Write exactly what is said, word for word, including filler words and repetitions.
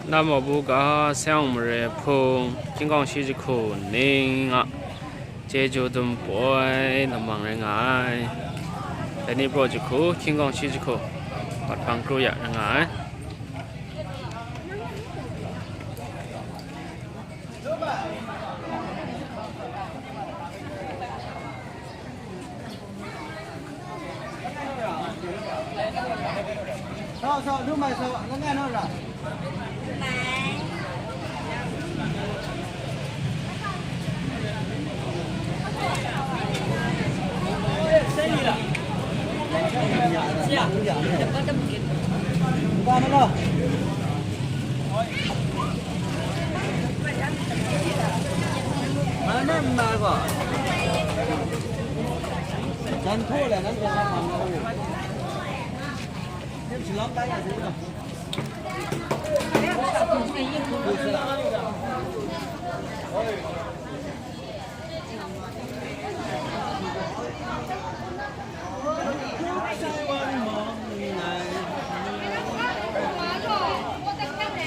Nam Mabu ga Saiyawng Mare Hpung, Hkying Kawng Shi Jahku ning a Chyeju Dum Poi namang rai nga ai. Dai ni Pro Jahku, Hkying Kawng Shi Jahku, Patbang Kru Ya rai nga ai.